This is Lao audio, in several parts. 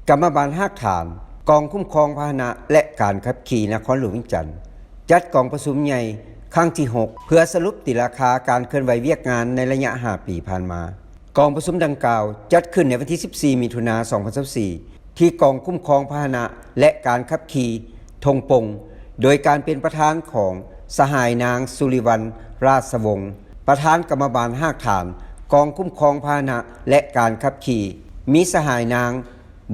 ກຳມະບານຮາກຖານ, ກອງຄຸ້ມຄອງພາຫະນະ ແລະ ການຂັບຂີ່ນະຄອນຫຼວງວຽງຈັນ ຈັດກອງປະຊຸມໃຫຍ່ຄັ້ງທີຫົກ ເພື່ອສະຫຼຸບຕີລາຄາການເຄື່ອນໄຫວວຽກງານໃນໄລຍະຫ້າປີຜ່ານມາ. ກອງປະຊຸມດັ່ງກ່າວຈັດຂຶ້ນໃນວັນທີສິບສີ່ ມິຖຸນາ ສອງພັນຊາວສີ່ ທີ່ກອງຄຸ້ມຄອງພາຫະນະ ແລະ ການຂັບຂີ່ທົ່ງປົງ ໂດຍການເປັນປະທານຂອງສະຫາຍນາງ ສຸລິວັນ ຣາຊະວົງ, ປະທານກຳມະບານຮາກຖານ ກອງຄຸ້ມຄອງພາຫະນະ ແລະ ການຂັບຂີ່, ມີສະຫາຍນາງ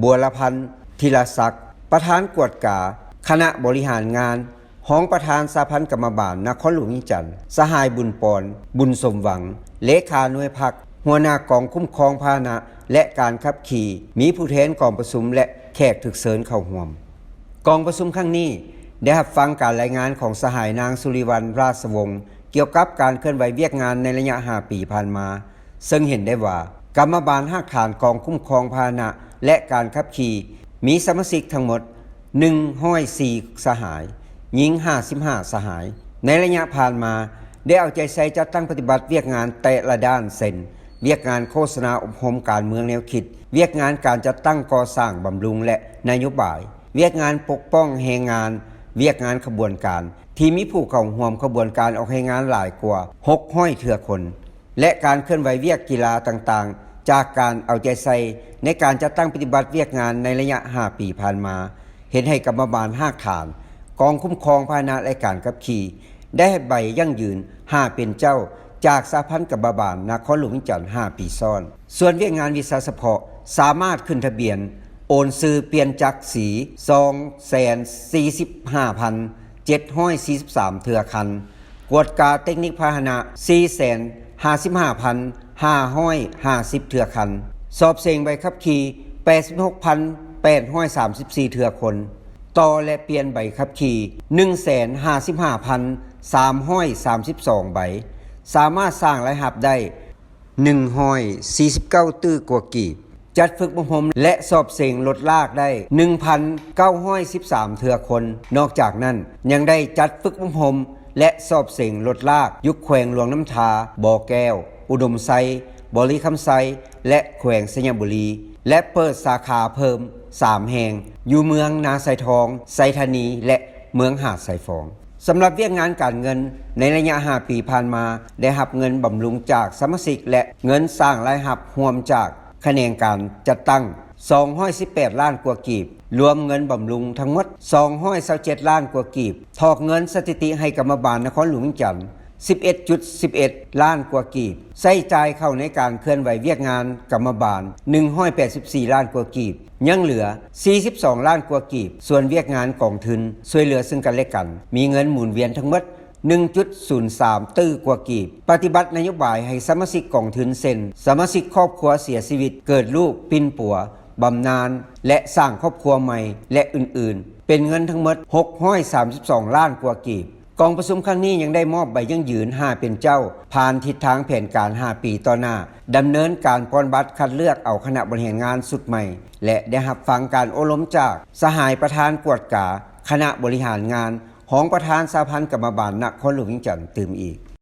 ບົວລະພັນ ທີລະສັກ, ປະທານກວດກາຄະນະບໍລິຫານງານ, ຮອງປະທານສະຫະພັນກຳມະບານນະຄອນຫຼວງວຽງຈັນ, ສະຫາຍ ບຸນປອນ ບຸນສົມຫວັງ, ເລຂາໜ່ວຍພັກ, ຫົວໜ້າກອງຄຸ້ມຄອງພາຫະນະ ແລະ ການຂັບຂີ່, ມີຜູ້ແທນກອງປະຊຸມ ແລະ ແຂກຖືກເຊີນເຂົ້າຮ່ວມ. ກອງປະຊຸມຄັ້ງນີ້ໄດ້ຮັບຟັງການລາຍງານຂອງສະຫາຍນາງ ສຸລິວັນ ຣາຊະວົງ ກ່ຽວກັບການເຄື່ອນໄຫວວຽກງານໃນໄລຍະຫ້າປີຜ່ານມາ, ເຊິ່ງເຫັນໄດ້ວ່າ ກຳມະບານຮາກຖານກອງຄຸ້ມຄອງພາຫະນະ ແລະ ການຂັບຂີ່ ມີສະມາຊິກທັງໝົດ ໜຶ່ງຮ້ອຍສີ່ ສະຫາຍ, ຍິງ ຫ້າສິບຫ້າ ສະຫາຍ. ໃນໄລຍະຜ່ານມາ ໄດ້ເອົາໃຈໃສ່ຈັດຕັ້ງປະຕິບັດວຽກງານແຕ່ລະດ້ານ ເຊັ່ນ ວຽກງານໂຄສະນາອົບຮົມການເມືອງແນວຄິດ, ວຽກງານການຈັດຕັ້ງກໍ່ສ້າງບຳລຸງ ແລະ ນະໂຍບາຍ, ວຽກງານປົກປ້ອງແຮງງານ, ວຽກງານຂະບວນການ ທີ່ມີຜູ້ເຂົ້າຮ່ວມຂະບວນການອອກແຮງງານຫຼາຍກວ່າ ຫົກຮ້ອຍ ເທື່ອຄົນ ແລະ ການເຄື່ອນໄຫວວຽກກິລາຕ່າງໆ ຈາກການເອົາໃຈໃສ່ໃນການຈັດຕັ້ງປະຕິບັດວຽກງານໃນໄລຍະຫ້າປີຜ່ານມາ ເຮັດໃຫ້ກຳມະບານຮາກຖານ ກອງຄຸ້ມຄອງພາຫະນະ ແລະ ການຂັບຂີ່ ໄດ້ໃບຢັ້ງຢືນຫ້າເປັນເຈົ້າ ຈາກສະຫະພັນກຳມະບານນະຄອນຫຼວງວຽງຈັນຫ້າປີຊ້ອນ. ສ່ວນວຽກງານວິຊາສະເພາະ ສາມາດຂຶ້ນທະບຽນໂອນຊື່ປ່ຽນຈັກສີ ສອງແສນສີ່ສິບຫ້າພັນເຈັດຮ້ອຍສີ່ສິບສາມ ເທື່ອຄັນ, ກວດກາເຕັກນິກພາຫະນະ ສີ່ແສນຫ້າສິບຫ້າພັນຫ້າຮ້ອຍຫ້າສິບ ເທື່ອຄັນ, ສອບເສັງໃບຂັບຂີ່ ແປດສິບຫົກພັນແປດຮ້ອຍສາມສິບສີ່ ເທື່ອຄົນ, ຕໍ່ ແລະ ປ່ຽນໃບຂັບຂີ່ ໜຶ່ງແສນຫ້າສິບຫ້າພັນສາມຮ້ອຍສາມສິບສອງ ໃບ, ສາມາດສ້າງລາຍຮັບໄດ້ ໜຶ່ງຮ້ອຍສີ່ສິບເກົ້າ ຕື້ກວ່າກີບ, ຈັດຝຶກອົບຮົມ ແລະ ສອບເສັງລົດລາກໄດ້ ໜຶ່ງພັນເກົ້າຮ້ອຍສິບສາມ ເທື່ອຄົນ. ນອກຈາກນັ້ນ ຍັງໄດ້ຈັດຝຶກອົບຮົມ ແລະ ສອບເສັງລົດລາກຢູ່ແຂວງຫຼວງນ້ຳທາ, ບໍ່ແກ້ວ, ອຸດົມໄຊ, ບໍລິຄຳໄຊ ແລະ ແຂວງໄຊຍະບູລີ ແລະ ເປີດສາຂາເພີ່ມສາມແຫ່ງ ຢູ່ເມືອງນາຊາຍທອງ, ໄຊທານີ ແລະ ເມືອງຫາດຊາຍຟອງ. ສຳລັບວຽກງານການເງິນໃນໄລຍະຫ້າປີຜ່ານມາ ໄດ້ຮັບເງິນບຳລຸງຈາກສະມາຊິກ ແລະ ເງິນສ້າງລາຍຮັບຮວມຈາກຂະແໜງການຈັດຕັ້ງ ສອງຮ້ອຍສິບແປດລ້ານກວ່າກີບ, ລວມເງິນບຳລຸງທັງໝົດ ສອງຮ້ອຍຊາວເຈັດລ້ານກວ່າກີບ, ຖອກເງິນສະຖິຕິໃຫ້ກຳມະບານນະຄອນຫຼວງວຽງຈັນ ສິບເອັດຈຸດສິບເອັດລ້ານກວ່າກີບ, ໃຊ້ຈ່າຍເຂົ້າໃນການເຄື່ອນໄຫວວຽກງານກຳມະບານ ໜຶ່ງຮ້ອຍແປດສິບສີ່ລ້ານກວ່າກີບ, ຍັງເຫຼືອ ສີ່ສິບສອງລ້ານກວ່າກີບ. ສ່ວນວຽກງານກອງທຶນຊ່ວຍເຫຼືອເຊິ່ງກັນ ແລະ ກັນ ມີເງິນໝູນວຽນທັງໝົດ ໜຶ່ງຈຸດສູນສາມຕື້ກວ່າກີບ, ປະຕິບັດນະໂຍບາຍໃຫ້ສະມາຊິກກອງທຶນ ເຊັ່ນ ສະມາຊິກຄອບຄົວເສຍຊີວິດ, ເກີດລູກ, ປິ່ນປົວ, ບຳນານ ແລະ ສ້າງຄອບຄົວໃໝ່ ແລະ ອື່ນໆ ເປັນເງິນທັງໝົດ ຫົກຮ້ອຍສາມສິບສອງລ້ານກວ່າກີບ. ກອງປະຊຸມຄັ້ງນີ້ຍັງໄດ້ມອບໃບຢັ້ງຢືນຫ້າເປັນເຈົ້າ ຜ່ານທິດທາງແຜນການຫ້າປີຕໍ່ໜ້າ, ດຳເນີນການປ່ອນບັດຄັດເລືອກເອົາຄະນະບໍລິຫານງານຊຸດໃໝ່ ແລະ ໄດ້ຮັບຟັງການໂອ້ລົມຈາກສະຫາຍປະທານກວດກາຄະນະບໍລິຫານງານ ຮອງປະທານສະຫະພັນກຳມະບານນະຄອນຫຼວງວຽງຈັນຕື່ມອີກ.